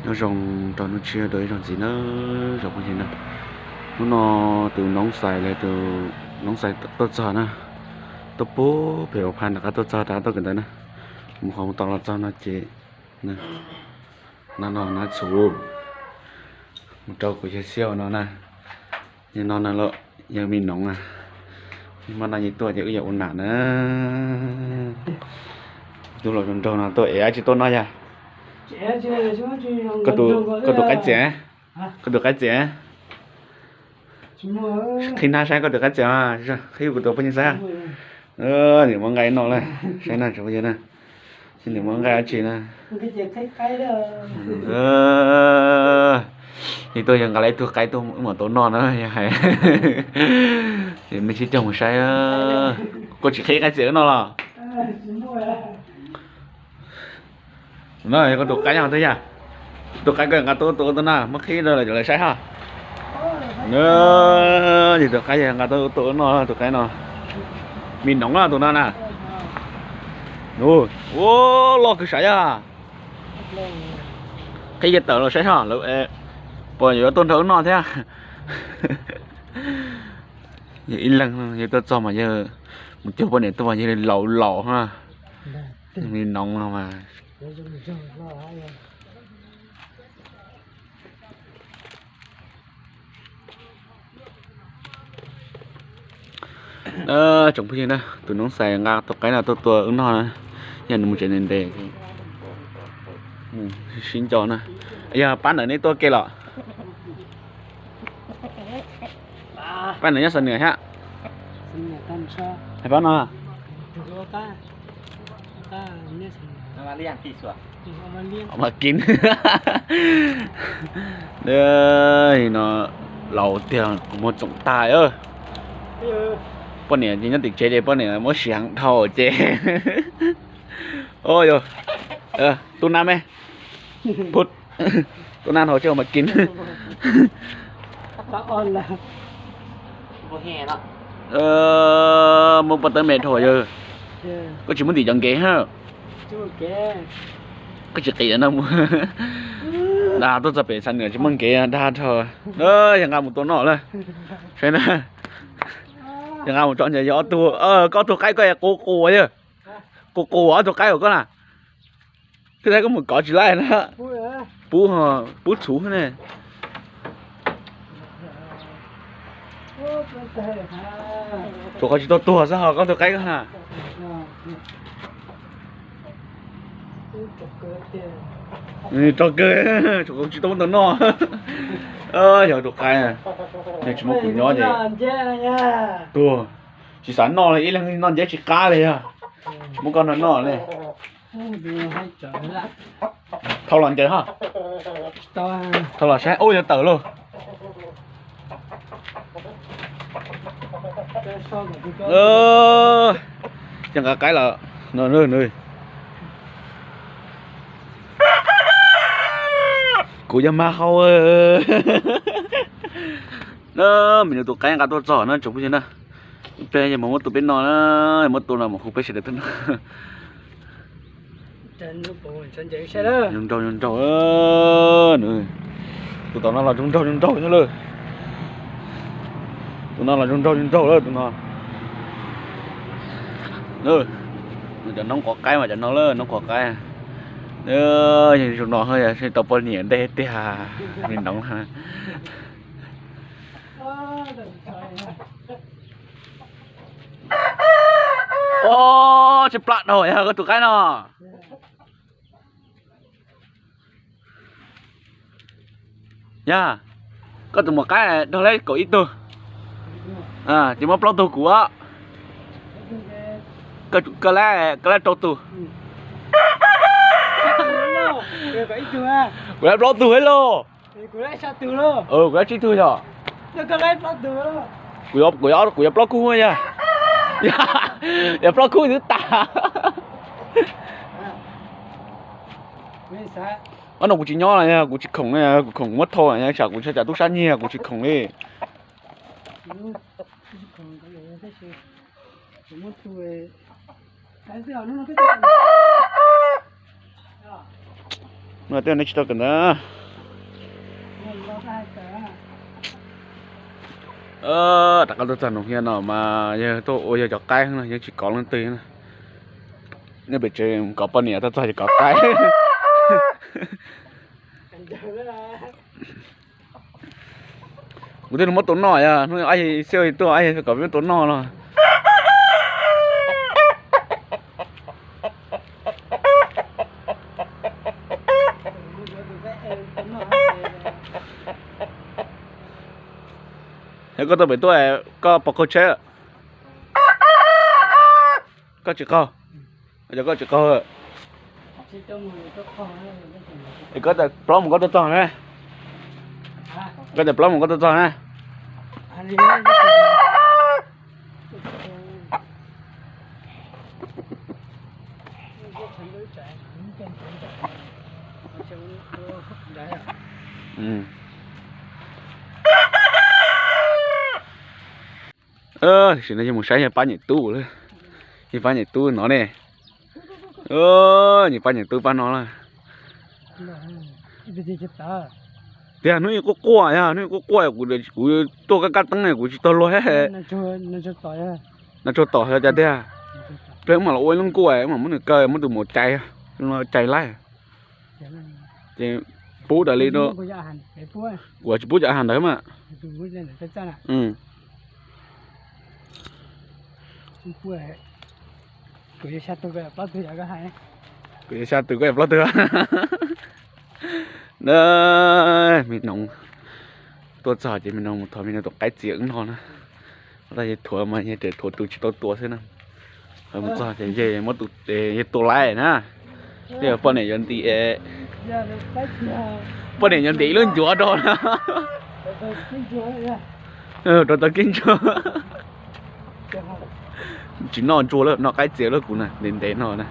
Nyob zoo rau hnub tshiab dua ib zaug ntxiv na, tsoom phooj ywg na. Hnub no tus Noov Xais los tus Noov Xais tuaj txog na, tuaj puag pem Ua Phaj nram qab tuaj txog rau qab tuaj kawm ntawv na. Mus qhov mus tod los txog no ces, no no na txhuv mus rau kuv yawg Xiab no na. Yog no no los yog me Noov na, muaj no yeej tuaj ces wb yuav ua nam na. Tus laus zoo nraug no tuaj es dab tsi tuaj no yog? Koj tus qaib txias, koj tus qaib txias. Qhib hnab saib koj tus qaib txias, qhib kuv tus poj niam saib. Nim muab nqa ib no lawm, saib na tsoom phooj ywg na. Nim muab nqa dab tsi na. Ib tug yog nqa lawm ib tug qaib tuaj wb mam tau noj na yog hais. Mej sib cog mus saib, koj tsis qhib qaib txias wb noj los? No yog koj tus qaib no twb yog, tus qaib koj nqa tuaj tua tua na, muab qhib rau lawv saib hos. Yog tus qaib yog nqa tuaj tua noj tus qaib no. Me Noov no tus no na. Ua loj kawg sav yog. Qhib kiag tawm los saib hos lawv puas yuav tuaj nrog wb noj thiab. Yog ib leeg yog tuaj txog mas yog mus cuag poj niam tuaj mas yog laus laus na. Me Noov no mas. Tsoom phooj ywg na, tus Noov Xais nqa tus qaib no tuaj tua wb noj na. Yog nws mus tsev ntev ntev, sib nco na. Yog pab ntawm nej tuaj ke los? Pab ntawm nyob Xam Nwm thiab. Hais pab no. Mas Kim no laus tiag kuv muag txoom tag. Poj niam ces nyob tim tsev ces poj niam muab siv heev dhau ces. Yog, tub nab me, tub nab dhau tsej mas Kim. Muab pob tawb me dhau yog. Koj tsis muab ntim cov nkev hab. Koj tsis qis no mus. Dag tuaj txog pem Xam Nwm tsis muaj nkev dag dhau. Yog nqa mus tua noj lawm. Saib na. Yog nqa mus tso ntses yog ob tug, koj ob tug qaib koj qus qus yog. Qus qus ob tug qaib uas koj na. Twb saib koj mus kov tsis laij na. Pub, pub txhuv ne. Tsuas qhov tsis tau tuag xwb ho koj tus qaib koj na. Rog kawg, tsuas qhov tsis tau muab tau noj. Yog tus qaib, yog tsis muab kuv nyob ces tuag. Tsis xav noj li, ib leeg noj nceb tsis qab li yog. Tsis muab koj noj noj li. Thau los ncaws ho. Thau los saib, ub, yuav tawm lauj. Cov nqa qaib los no. Kuv yog mag hau. Me nus tus qaib nqa tuaj txog na tsoom phooj ywg na. Ib pliag yog mus muab tua peb noj na, muab tua los mus hu peb sawv daws tuaj noj. Zoo nraug zoo nraug. Tus tom no los zoo nraug zoo nraug nyob lawm. Tus no los zoo nraug zoo nraug lawm tus no. Cov noob quav qaib mas cov no lawm, noob quav qaib. Yog zoo no yog tau poj niam ntej tiag, me noov. Ob, tsis plam dhau yog koj tus qaib no. Yog, koj tus muam qaib dhau lawm kaum ib tug. Ces muab plaub tug kuv. Koj, koj lab rau tug. Kuv lab plaub tug lauj. Kuv lab tsib tug yog. Kuv, kuv yuav plaub kug yog. Yog plaub kug twb tas. Ob no kuv tsis nyob los kuv tsis khoom, kuv khoom muab thau, tsam kuv tsam tub sab nyiag kuv tsis khoom li. No tej nej tsis tau kawm ntawv. Rov qab tuaj txog nov hiab no mas yog tuaj ua yog cov qaib no yeej tsis kov leej twg na. Nej pem tsev kov poj niam, tuaj txog ces kov qaib. Kuv twb muab tua noj, yog hnub ab xi tuaj ab kom muab tua noj los. Es koj tuaj pem tuaj, koj pov qaug tsheb? Koj tsis qaug? Yog koj tsis qaug, es koj tas plaub mus koj tuaj txog na. Koj tas plaub mus koj tuaj txog na. Tam sim no yog mus saib yawg pab nyem tub lawm. Yawg pab nyem tub no ne. Yawg pab nyem tub pab no lawm. Tiag hnub ib quaj quaj, yog hnub ib quaj quaj, kuv tuaj kab kab teeb kuv tsis tau luag. No tsuag tom yog cas tiag. Pliag wb mam los ua ib lub nkuaj, wb mam muab nws kaw, muab tus mus cais, cais laib. Ces pub daws li no. Kuv tsis pub cov a has ntawd mas. Kuv yuav xya tus koj yuav plaub tug. Na, me noov tuaj txog ces me noov mus thov me noov tus qaib txias wb noj na. Tab yog thuav mas yog thuav tus tsis tau tua xwb na. Mus txog ces yog muab tus, yog tua laib na. Yog poj niam yuav ntim, poj niam yuav ntim ib lub ncuav rau na. Rau tau kib ntsuag. Tsis noj ntsuag lawm, noj qaib txias lawm kuv na, ntev ntev no na.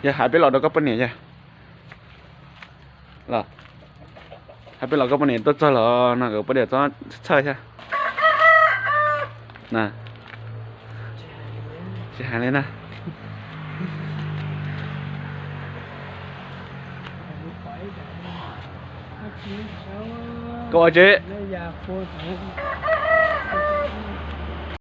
Yog hais peb los rau koj poj niam yog. Hais peb los koj poj niam tuaj txog los no kom poj niam txhob txhawj thiab. Tsis hais li na. Koj ua tsi?